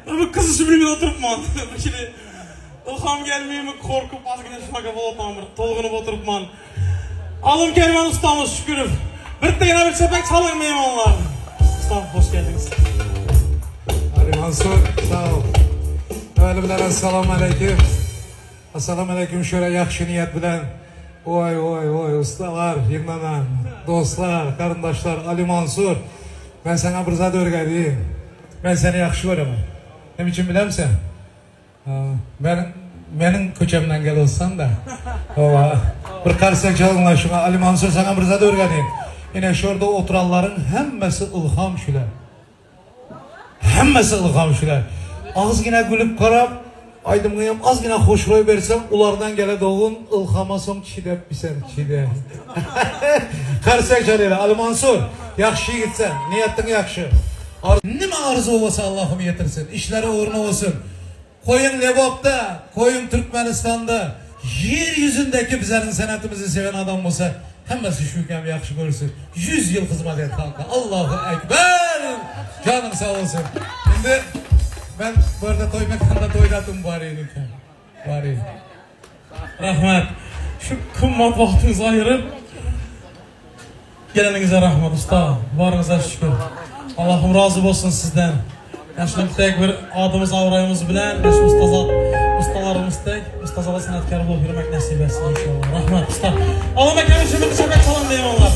Bir gyzyşy bilmän oturypman. Bir hili ylham gelmeými korkup azgina şunaga bolup bir tolgunyp oturypman. Alym Kerwen ustamyz Şükürow. Birde ýene bir çepek çalyň myhmanlar. Ustam hoş geldiňiz. Ali Mansur sag ol. Äweli bilen Assalamu aleýkum. Assalamu aleýkum şöyle ýagşy niýet bilen. Oý oý oý ustalar ýygnanan dostlar garyndaşlar Ali Mansur men saňa bir zat örgedýin. Men seni ýagşy göremen. Näme üçin bilemsen? Men meniň köçemden gel olsan-da. Hawa. Bir karsak çalyňlar şuňa. Ali Mansur saňa bir zat örgedeyim. Ine şurada oturanlaryň hemmesi ylham şüler. Hemmesi ylham şüler. Azgina gülüp garap, aýdymyňam azgina hoşroý berseň, ulardan gele dogun ylhama soň çidep bisen çide. Karsak çalýar. Ali Mansur, ýagşy ýigitsen, niýetiň ýagşy. Nime arzuwy bolsa Allahym ýetirsin. Işleri ugruna bolsun. Koýuň Lebapda, koýuň Türkmenistanda, ýer ýüzündeki bizeriň senetimizi seven adam bolsa, hemmesi şu ülkämi ýagşy görsün. 100 ýyl hyzmat et halka. Allahu Ekber! Janyň sag bolsun. Indi men bu ýerde toý mekanda toýdatym baryn eken. Baryn. Rahmet. Şu gymmat wagtyňyzy aýyryp geleniňize rahmet usta. Baryňyza şükür. Allahym razy bolsun sizden. Ýaşlyk tek bir adymyz abraýymyz bilen biz ustazat ustalarymyz tek ustazada sanatkar bolup ýörmek nesip etsin inşallah. Rahmet usta. Alym eken üçin bir çepek çalyň diýen onlar.